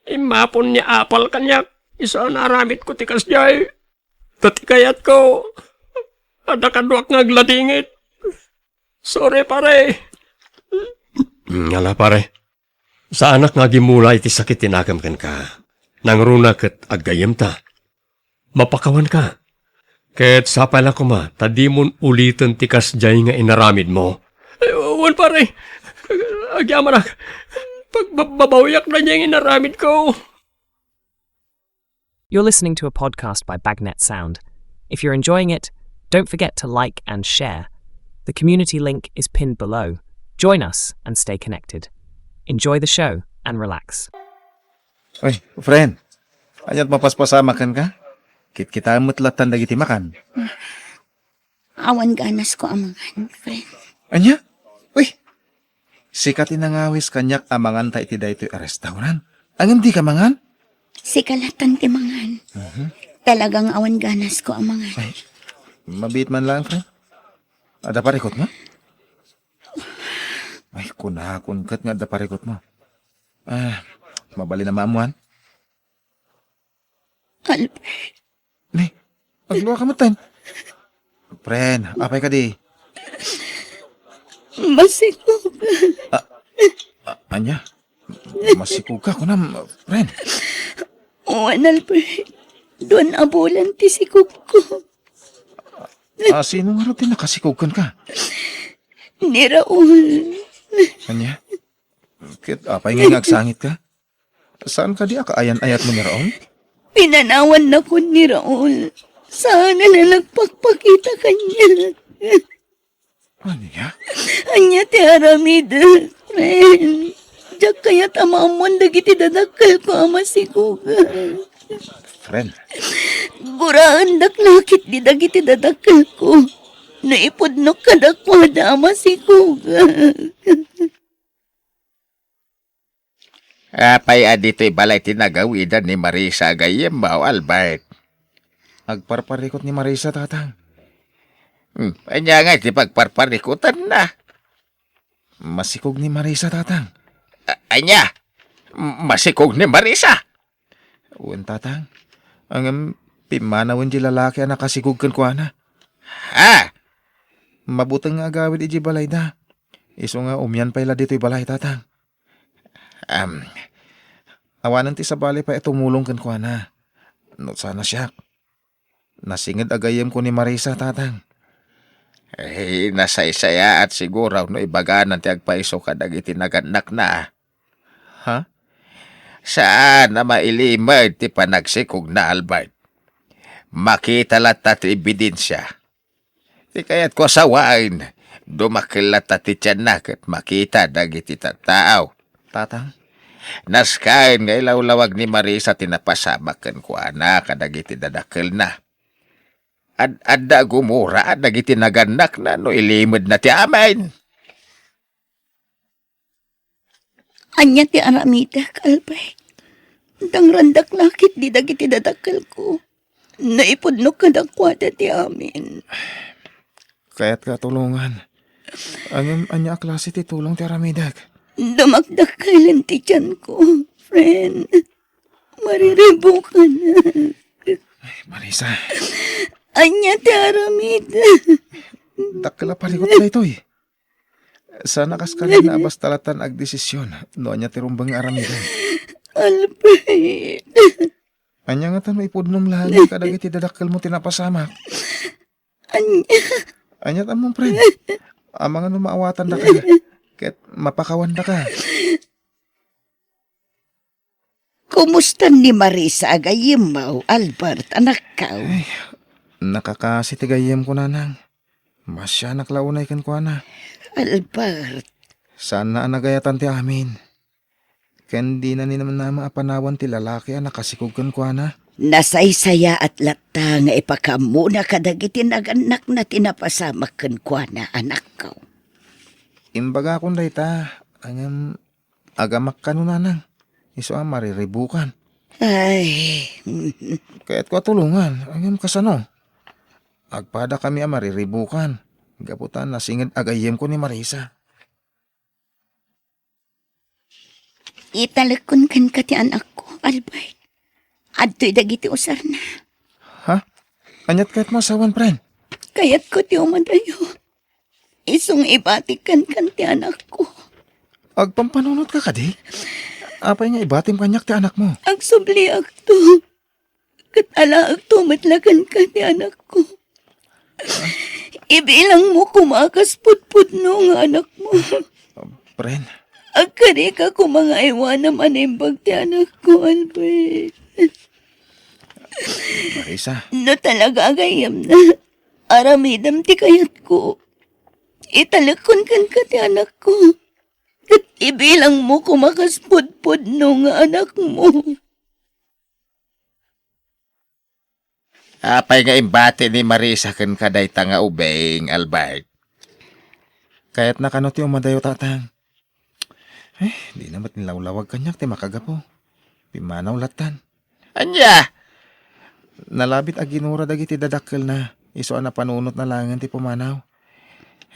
immapon ni apal kaniak, isu a naaramidko ti kasdiay. Ta ti kayatko, adda kaduak nga agladingit. Sorry, pare. Mm, ala, pare. Saanak nga agimula iti sakit ti nakem kenka. Nangruna ket aggayyemta. Mapakawanka. Ket sapay la koma ta dimon uliten ti kasdiay nga inaramidmo. Eh, wen, pare. Agyamanak. Pagbabbabawiak daydiay nga inaramidko. You're listening to a podcast by Bagnet Sound. If you're enjoying it, don't forget to like and share. The community link is pinned below. Join us and stay connected. Enjoy the show and relax. Uy, friend. Ania't mapaspasama kenka? Kitkitaem met lattan dagiti makan. Awan ganasko a mangan, friend. Ania? Uy, sika ti nangawis kaniak a manganta iti daytoy a restaurant. Ngem dika mangan? Sika lattan ti mangan. Mhm. Talaga nga awan ganasko a mangan. Ay, mabiit man laeng, friend. Adda parikutmo? Ay, kunakon ket nga adda parikutmo. Ah, mabalin a maammuan? Albert. Ni, agluaka metten. Friend, apay kadi? Bassit ko. Ah, ah, ania? Masikog ka, kunam, friend. Wen, Albert. Duan a bulan ti sikog ko. Ah, sino nga ti nakasikog kenka? Ni Raul. Ania? Ket apay nga agsangit ka? Saan kadi a kaayan-ayat mo ni Raul? Pinanawannakon ni Raul. Saan a nagpakpakita kaniak. Ania? Ania ti aramidek, friend? Diak kayat a maammoan dagiti dadakkelko a masigogan. Friend. Guraendak la ketdi dagiti dadakkelko no ipudnok kadakuada a masigogan. Apay a ditoy balay ti nagawidan ni Marisa a gayyemmo, Albert? Agparparikot ni Marisa, Tatang. Hmm, ania ngay ti pagparparikotanna? Masikog ni Marisa, Tatang. A-, ania? M-, masikog ni Marisa? Wen, Tatang. Ngem pimmanawen ti lalaki a nakasikog kenkuana. Ha? Mabuteng nga agawid idiay balayda. Isu nga umian pay la ditoy balay, Tatang. Am, awanen ti sabali pay a tumulong kenkuana. No saan a siak. Nasinged a gayyemko ni Marisa, Tatang. Eh, nasaysayaat siguro no ibaganan ti agpayso kadagiti nagannakna. Ha? Saan a mailimed ti panagsikogna, Albert. Makita latta ti ebidensia. Ti kayatko a sawen, dumakkel latta ti tianna ket makita dagiti tattao. Tatang? Nasken nga ilawlawag ni Marisa ti napasamak kenkuana kadagiti dadakkelna. Ad-adda a gumura dagiti nagannakna no ilimedna ti amin. Ania ti aramidek, Albert? Dangrandak la ketdi dagiti dadakkelko. Naipudnok kadakuada ti amin. Kayatka a tulongan. Ngem ania a klase ti tulong ti aramidek? Dumakdakkel ti tianko, friend. Mariribukan. Ay, Marisa. Ania ti aramid? Dakkel a parikut daytoy. Saan a kas kanina a basta latta nga agdesisyon no ania ti rumbeng nga aramidem. Albert. Ania ngata no ipudnom laeng kadagiti dadakkelmo ti napasamak? Ania? Aniat ammom, friend? Amangan no maawatandaka ket mapakawandaka. Kumusta ni Marisa a gayyemmo, Albert, anakko? Ay, nakakasi ti gayyemko, nanang. Masianak la unay kenkuana. Albert. Saanna a nagayatan ti amin. Ken dina ni namnama a panawan ti lalaki a nakasikog kenkuana. Nasaysayaat latta nga ipakaammo kadagiti nagannakna ti napasamak kenkuana, anakko. Imbagakon dayta, ngem agamak kano, nanang. Isu a mariribukan. Ay. Kayatko a tulongan. Ngem kasano? Agpadakami a mariribukan. Gapu ta nasinged a gayyemko ni Marisa. Italekkon kenka ti anakko, Albert. Adtoy dagiti usarna. Ha? Aniat kayatmo a sawen, friend? Kayatko ti umadayo. Isu nga ibatik kenka ti anakko. Agpampanunotka kadi? Apay nga ibatim kaniak ti anakmo? Agsubliakto. Ket alaekto met la kenka ti anakko. Ibilangmo koma a kas pudpudno nga anakmo. Friend. Agkarika koma nga aywanam a naimbag ti anakko, Albert. Marisa. No talaga a gayyemna, aramidem ti kayatko. Italekkon kenka ti anakko. Ket ibilangmo koma kas pudpudno nga anakmo. Apay nga imbati ni Marisa kenka dayta nga ubing, Albert? Kayatna kano ti umadayo, Tatang? Eh, dina met nilawlawag kaniak ti makagapu. Pimmanaw lattan. Ania? Nalabit a ginura dagiti dadakkelna, isu a napanunotna laengen ti pumanaw.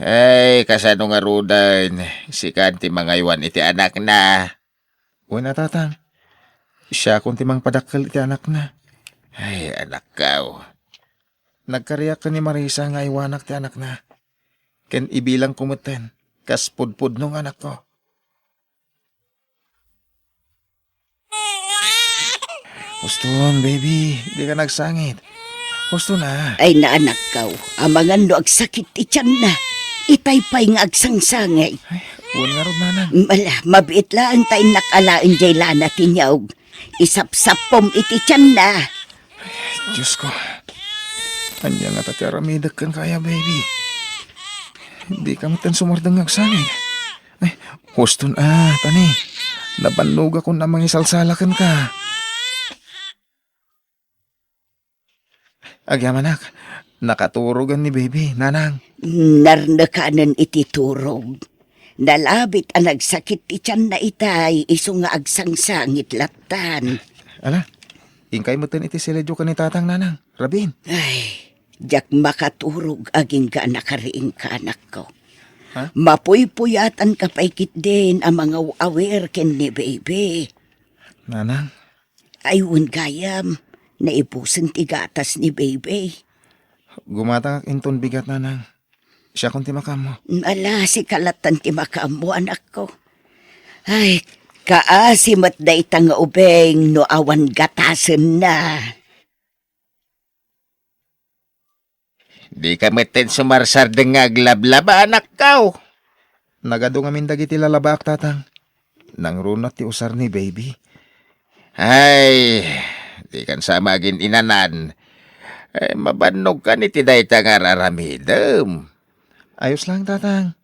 Ay, kasano ngaruden, sikan ti mangaywan iti anakna? Wen a, Tatang. Siakon ti mangpadakkel iti anakna. Ay, anakko. Nagkariak ken ni Marisa nga aywanak ti anakna. Ken ibilangko metten kas pudpudno nga anakko. Huston, baby, dika agsangit. Huston a. Ay, naanakkaw, amangan no agsakit ti tianna. Itay pay nga agsangsangit. Ay, wen ngarud, nanang. Ala, mabiit laeng ta innak alaen jay lana ti niyog. Isapsappom iti tianna. Diosko, ania ngata ti aramidek kenka aya, baby? Dika metten sumardeng nga agsangit. Ay, huston a, tani. Nabannogakon a mangisalsala kenka. Agyamanak, nakaturogen ni baby, nanang. Narnekanen iti turog. Nalabit a nagsakit ti tianna itay, isu nga agsangsangit lattan. Ala, inkay metten iti siledyo ken ni tatang, nanang. Rabin. Ay, diak makaturog agingga a nakariingka, anakko. Ha? Mapuypuyatanka pay ketdin a mangaw-awir ken ni baby. Nanang? Ay, wen gayam, naibusen ti gatas ni baby. Gumatangak inton bigat, nanang. Siakon ti makaammo. Ala, sika lattan ti makaammo, anakko. Ay, kaasi met dayta nga ubing no awan gatasenna. Dika metten sumarsardeng nga aglablaba, anakko. Nagadu ngamin dagiti lalabaak, tatang. Nangruna ti usar ni baby. Ay, dikan sa magin-inanan. Ay, mabannogkan iti dayta nga ar-aramidem. Ayos lang, tatang.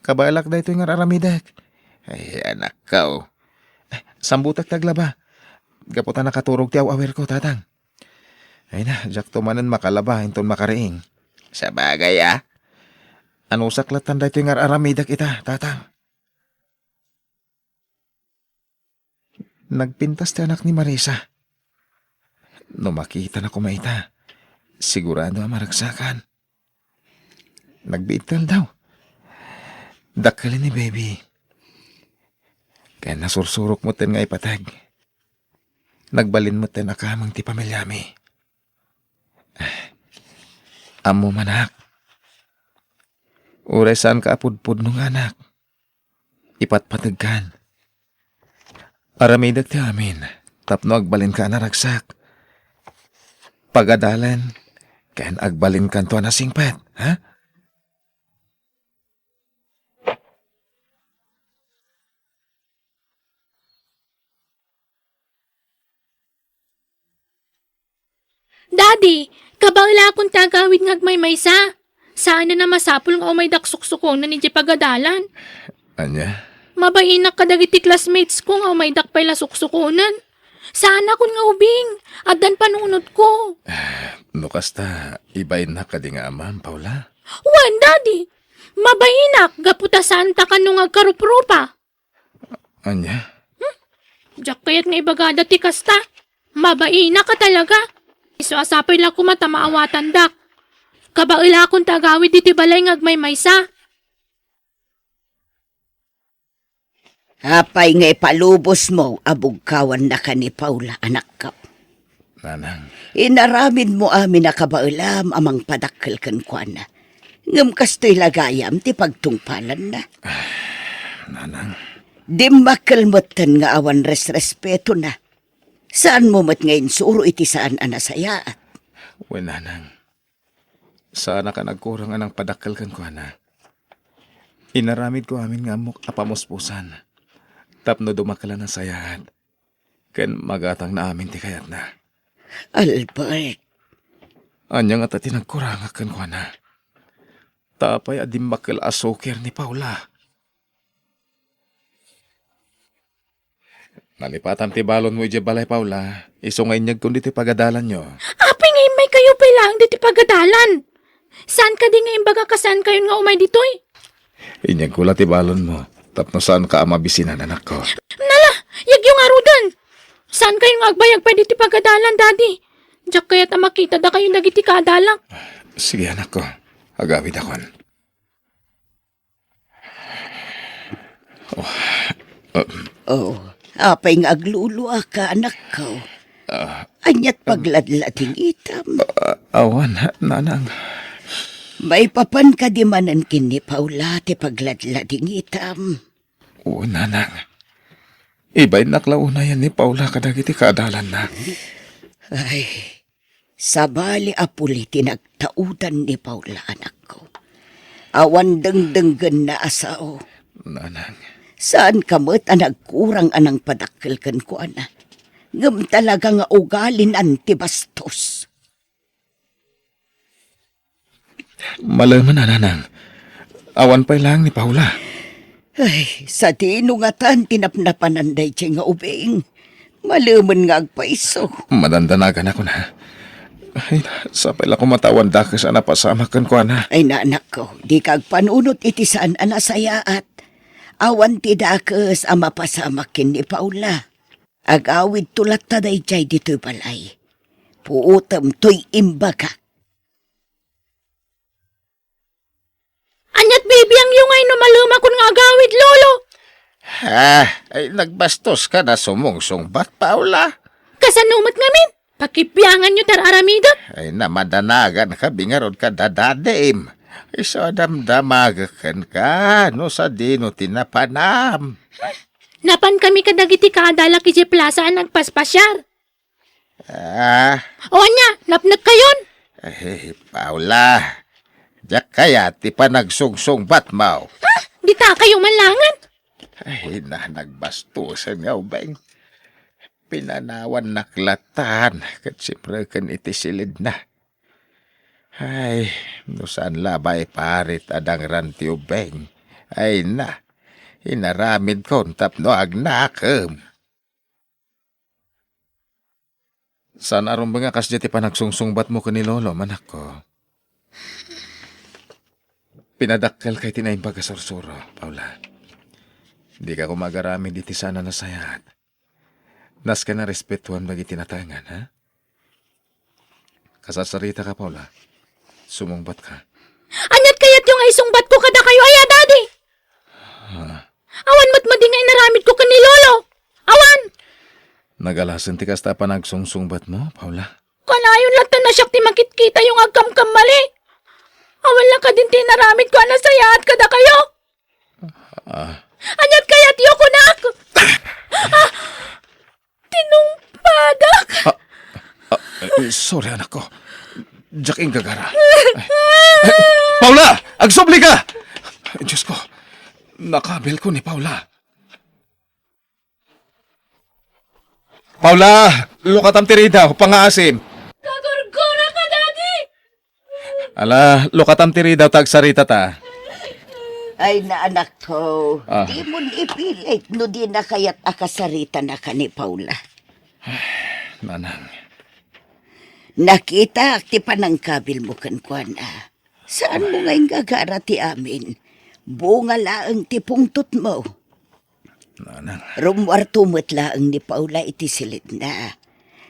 Kabaelak daytoy nga ar-aramidek. Ay, anakko. Ay, sambutek ti aglaba. Gapu ta nakaturog ti aw-awirko, tatang. Ay na, diakto manen makalaba inton makariing. Sabagay a. Anusak lattan daytoy nga ar-aramidek ita, tatang. Nagpintas ti anak ni Marisa. No makitana koma ita, sigurado a maragsakan. Nagbiit ti aldaw. Dakkel ni baby. Ken nasursurok metten nga ipateg. Nagbalin metten a kameng ti pamiliami. Ammo manak. Uray saanka a pudpudno nga anak. Ipatpategkan. Aramidek ti amin tapno agbalinka a naragsak. Pagadalen ken agbalinkanto a nasingpet, ha? Daddy, kabaelakon ti agawid nga agmaymaysa. Saanen a masapul nga umaydak suksukonen idiay pagadalan. Ania? Mabainak kadagiti classmates ko nga umaydak pay la suksukonen. Saanakon nga ubing. Addan panunotko. No kasta, ibainnak kadi nga amam, Paula? Wen, Daddy. Mabainak gapu ta saanta kano nga agkaruprupa. Ania? Hmm? Diak kayat nga ibagada ti kasta. Mabainak a talaga. Isu a sapay la koma ta maawatandak. Kabaelakon ti agawid iti balay nga agmaymaysa. Apay nga ipalubosmo a bugkawannaka ni Paula, anakko? Nanang. Inaramidmo amin a kabaelam a mangpadakkel kenkuana. Ngem kastoy la gayam ti pagtungpalanna. Nanang. Dimmakkel metten nga awan resrespetona. Saanmo met nga insuro iti saan a nasayaat. Wen, nanang. Saanak a nagkurang a nangpadakkel kenkuana. Inaramidko amin nga ammok a pamuspusan tapno dumakkel a nasayaat ken magatangna amin ti kayatna. Albert. Ania ngata ti nagkurangak kenkuana? Ta apay a dimmakkel a suker ni Paula? Nalipatan ti balonmo idiay balay, Paula. Isu nga inyegkon ditoy pagadalanyo. Apay nga immaykayo pay laeng ditoy pagadalan? Saan kadi nga imbaga a saankayon nga umay ditoy? Inyegko la ti balonmo tapno saanka a mabisinan, anakko. Nala, yegyo ngaruden! Saankayon nga agbayag pay ditoy pagadalan, Daddy. Diak kayat a makita dakayo dagiti kaadalak. Sige, anakko. Agawidakon. Oh, um. Oh, apay nga agluluaka, anakko? Ah. Ania't pagladladingitam? Ah, awan, nanang. Maipapan kadi manen ken ni Paula ti pagladladingitam? O, nanang. Ibainnak la unayen ni Paula kadagiti kaadalanna. Ay, sabali a puli ti nagtaudan ni Paula, anakko. Awan dengdenggenna a sao. Nanang. Saanka met a nagkurang a nangpadakkel kenkuana. Ngem talaga nga ugalin ti bastos. Malemen a, nanang. Awan pay laeng ni Paula. Ay, sadino ngatan ti napnapanan daydiay nga ubing? Malemen nga agpaiso. Madandanagan ako na. Ay, sapay la koma ta awan dakes a napasamak kenkuana. Ay, nanakko, dika agpanunot iti saan a nasayaat. Awan ti dakes a mapasamak ken ni Paula. Agawidto latta daydiay ditoy balay. Puotem toy imbagak. Ania't bibiangyo nga inno malemakon nga agawid, Lolo? Ah, ay, nagbastoska a sumungsungbat, Paula. Kasano met ngamin? Pakibianganyo ti ar-aramidek. Ay, namadanagankabi ngarud kada dadim. Isu a damdamagek kenka no sadino ti napanam. Napankami kadagiti kaadalak idiay plaza a nagpaspasiar. Ah. O ania, napnekkayon? Eh, Paula, diak kayat ti panagsungsungbatmo. Ha? Ditakayo man laengen? Ay, na, nagbastosen nga ubing. Pinanawannak latan ket simreken iti silidna. Ay, no saan la a maiparit a dangran ti ubing. Ay na, inaramidkon tapno agnakem. Saan a rumbeng a kasdiay ti panagsungsungbatmo ken ni Lolo, anakko. Pinadakkelka iti naimbag a sursuro, Paula. Dika koma agaramid iti saan a nasayaat. Nasken a respetuem dagiti natengan, ha? Kasarsaritaka, Paula. Sumungbatka. Ania't kayatyo nga isungbatko kadakayo aya, Daddy? Ah. Awan met madi nga inaramidko ken ni Lolo. Awan! Nagalasen ti kasta a panagsungsungbatmo, Paula? Kanayon latta a siak ti makitkitayo nga agkamkamali. Awan la kadin ti inaramidko a nasayaat kadakayo. Ah. Ania't kayatyo, kunak? Ah! Tinungpadak. Ah, ah, eh, sorry, anakko. Diak inggagara. Ay, ay, Paula! Agsublika! Ay, Diyos ko, nakabilko ni Paula. Paula, lukatam ti ridaw, pangaasim. Gagurguraka, Daddy! Ala, lukatam ti ridaw ta agsaritata. Ay, na, anakko, ah, dimon ipilit no dina kayat a kasaritanaka ni Paula. Nanang. Nakitak ti panangkabilmo kenkuana. Saanmo nga inggagara ti amin. Bunga laeng ti pungtotmo. Nanang. Rummuarto met laeng ni Paula iti silidna.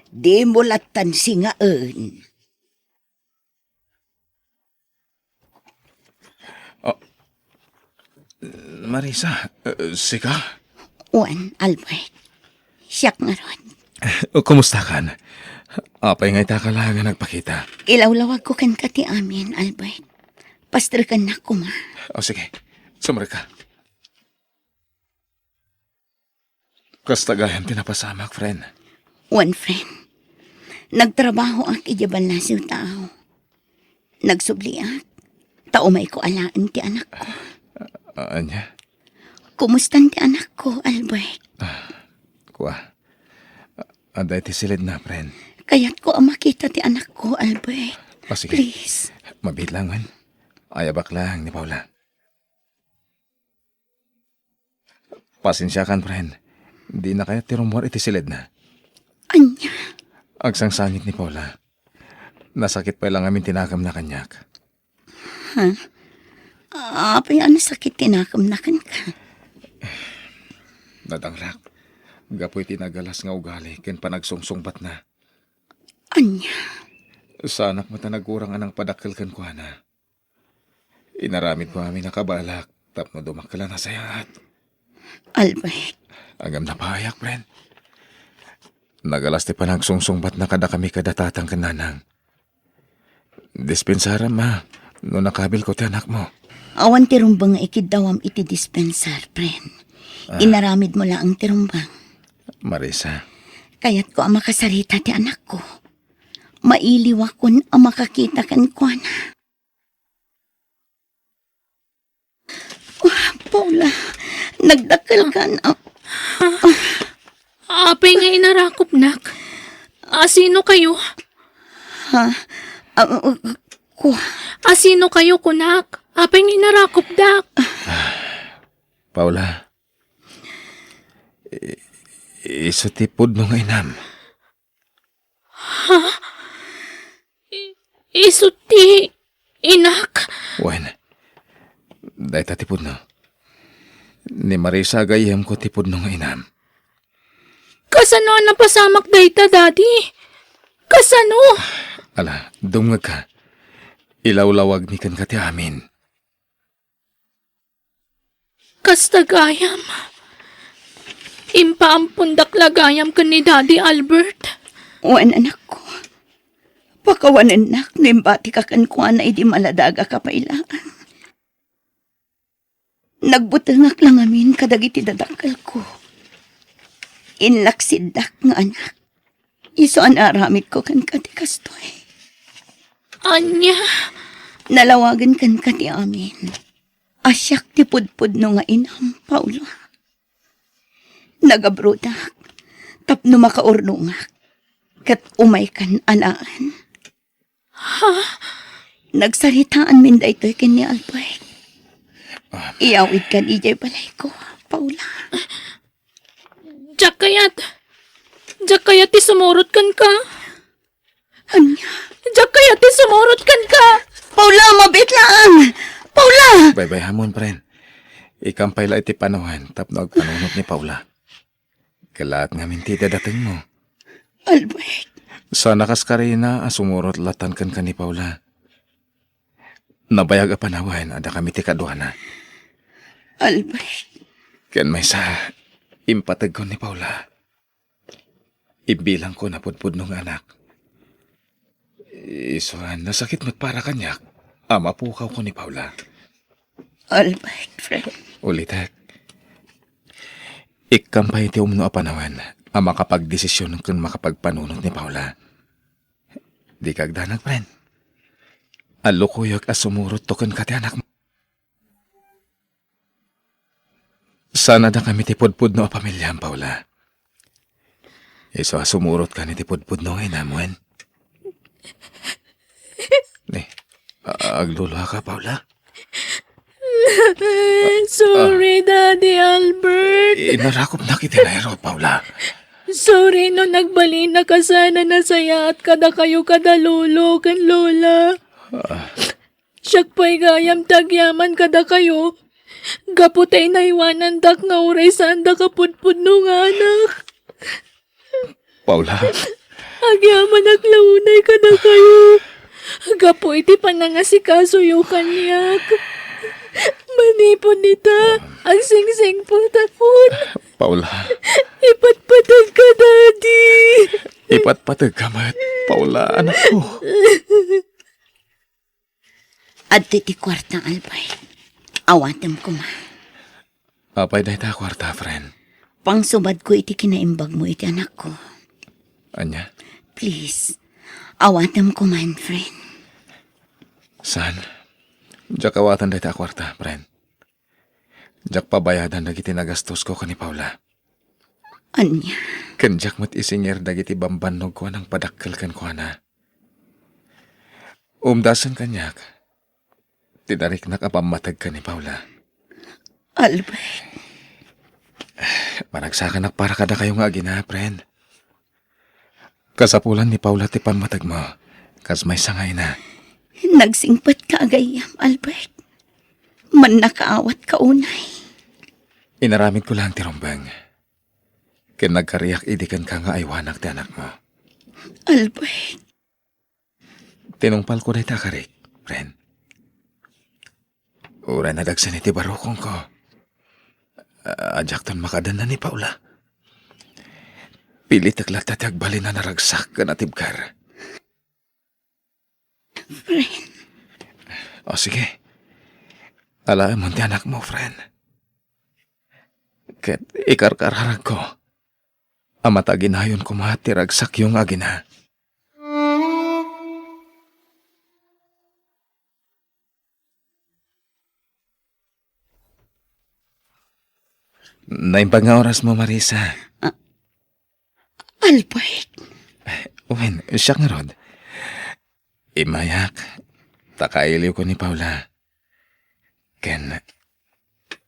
Dimo lattan singaen. Oh, Marisa, eh, sika? Wen, Albert. Siak ngarud. Eh, kumustakan? Apay nga itaka la nga nagpakita? Ilawlawagko kenka ti amin, Albert. Pasterkennak koma. O, sige. Sumrek ka. Kasta gayam ti napasamak, friend. Wen, friend. Nagtrabahoak idiay ballasiw tao. Nagsubliak, ta umayko alaen ti anakko. A-, ania? Kumustan ti anakko, Albert? Ah, kua. A-, adda iti silidna, friend. Kayatko a makita ti anakko, Albert. Ah, sige. Please. Mabiit lang, wen. Ayabak lang ni Paula. Pasensiakan, friend. Dina kayat ti rummuar iti silidna. Ania? Agsangsangit ni Paula. Nasakit pay la ngamin ti nakemna kaniak. Ha? Apay a nasakit ti nakemna kenka? Nadangrak. Gapu iti nagalas nga ugali ken panagsungsungbatna. Ania? Saanak met a nagkurang a nangpadakkel kenkuana. Inaramidko amin a kabalak tapno dumakkel a nasayaat. Albert. Ngem napahayak, friend. Nagalas ti panagsungsungbatna kadakami kada tatang ken nanang. Dispensaram, ma, no nakabilko ti anakmo. Awan ti rumbeng nga ikiddawam iti dispensar, friend. Ah. Inaramidmo laeng ti rumbeng. Marisa. Kayatko a makasarita ti anakko. mailiwakon a makakita kenkuana. Ah, Paula, nagdakkelkan a... Apay nga inarakopnak? Asino kayo? Ha? Ah, ah, ku- Asino kayo, kunak? Apay nga inarakopdak? Paula, i- isu ti pudno nga inam. I- isu ti inak? Wen, dayta ti pudno. Ni Marisa a gayyemko ti pudno nga inam. Kasano a napasamak dayta, Daddy? Kasano? Ala, dumngegka. Ilawlawagmi kenka ti amin. Kasta gayam. Impaampondak la gayam ken ni Daddy Albert. Wen, anakko. Pakawanennak no imbatika kenkuana idi maladagak a pay laeng. Nagbutengak la ngamin kadagiti dadakkelko. Inlaksiddak nga anak. Isu a naaramidko kenka ti kastoy. Ania? Nalawagen kenka ti amin. A siak ti pudpudno nga inam, Paula. Nagabrodak tapno makaurnongak, ket umaykan alaen. Ha? Nagsaritaanmin daytoy ken ni Albert. Ah. Iyawidkan idiay balayko, Paula. Diak kayat. Diak kayat ti sumurot kenka. Ania? Diak kayat ti sumurot kenka. Paula, mabiit laeng! Paula! Baybayamon, friend. Ikam pay la iti panawen tapno agpanunot ni Paula. Kalaat ngamin ti dadatengmo. Albert. Sana kas karina a sumurot latan kenka ni Paula. Nabayag a panawen a dakami ti kaduana. Albert. Ken maysa, impategko ni Paula. Imbilangko a pudpudno nga anak. Isu a nasakit met para kaniak a mapukawko ni Paula. Albert, friend. Ulitek. Ikkam pay ti umno a panawen a makapagdesisyon ken makapagpanunot ni Paula. Dika agdanag, friend. Allukoyek a sumurotto kenka ti anakmo. Sana dakami ti pudpudno a pamiliam, Paula. Isu a sumurotka iti pudpudno nga inam, wen? Ni, a-, agluluaka, Paula? Sorry, Daddy Albert. Inarakopnak iti nairo, Paula. Sorry no nagbalinak a sana nasayaat kadakayo kada lolo ken lola. Ah. Siak pay gayam ti agyaman kadakayo, gapu ta inaywanandak nga uray saandak a pudpudno nga anak. Paula. Agyamanak la unay kadakayo, gapu iti panangasikasoyo kaniak. Manipud ita, agsingsingpetakon. Paula. Ipatpateg ka, Daddy. Ipatpateg ka met, Paula, anakko. Adtoy ti kuarta, Albert. Awatem koma. Apay dayta a kuarta, friend? Pangsubadko iti kinaimbagmo iti anakko. Ania? Please, awatem koman, friend. Saan? Diak awaten dayta a kuarta, friend. Diak pabayadan dagiti nagastosko ken ni Paula. Ania? Ken diak met isingir dagiti bambannogko a nangpadakkel kenkuana. Umdasen kaniak ti nariknak a pammateg ken ni Paula. Albert. Managsakanak para kadakayo nga agina, friend. Kasapulan ni Paula ti pammategmo, kas maysa nga ina. Nagsingpetka a gayyem, Albert. Mannakaawatka unay. Inaramidko laeng ti rumbeng. Ken nagkariak idi kenka nga aywanak ti anakmo. Albert. Tinungpalko dayta a karik, friend. Uray nadagsen iti barukongko, a-, a diakton makadenna ni Paula. Pilitek latta ti agbalin a naragsak ken natibker. Friend. O, sige. Alaemon ti anakmo, friend. Ket ikarkararagko a mataginayon koma ti ragsakyo nga agina. Naimbag nga orasmo, Marisa. Ah, Albert. Wen, siak ngarud. Immayak, ta kailiwko ni Paula. Ken,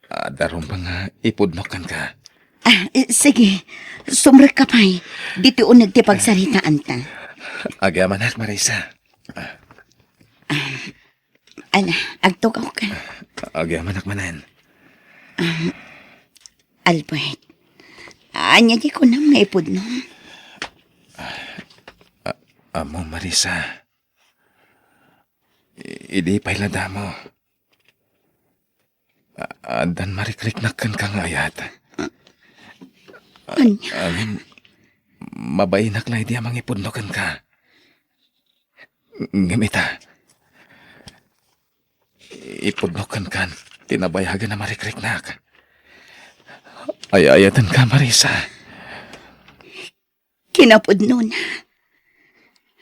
adda rumbeng nga ipudnok kenka. Ah, eh, sige. Sumrekka pay. Ditoy uneg ti pagsaritaanta. Agyamanak, Marisa. Ala, agtugawka. Agyamanak manen. Albert, ania ti kunam nga ipudno? Ammo, Marisa. I-, idi pay la damo. A-, addan marikriknak kenka nga ayat. Ania? Ngem, mabainak la idi a mangipudno kenka. Ngem ita, ipudno kenkan ti nabayagen a marikriknak. Ay-ayatenka, Marisa. Kinapudnona,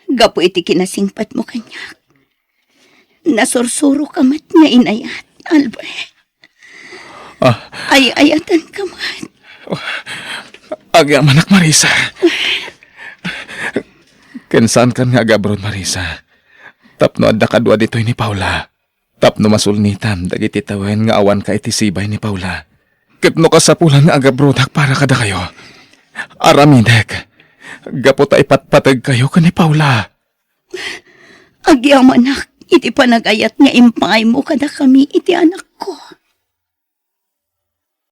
gapu iti kinasingpetmo kaniak, nasursuroka met nga inayat, Albert. Ah. Ay-ayatenka met. Agyamanak, Marisa. Ken saankan nga agabroad, Marisa, tapno adda kadua ditoy ni Paula. Tapno masulnitam dagiti tawen nga awanka iti sibay ni Paula. Ket no kasapulan nga agabrodak para kadakayo, aramidek gapu ta ipatpategkayo ken ni Paula. Agyamanak iti panagayat nga impaymo kadakami iti anakko.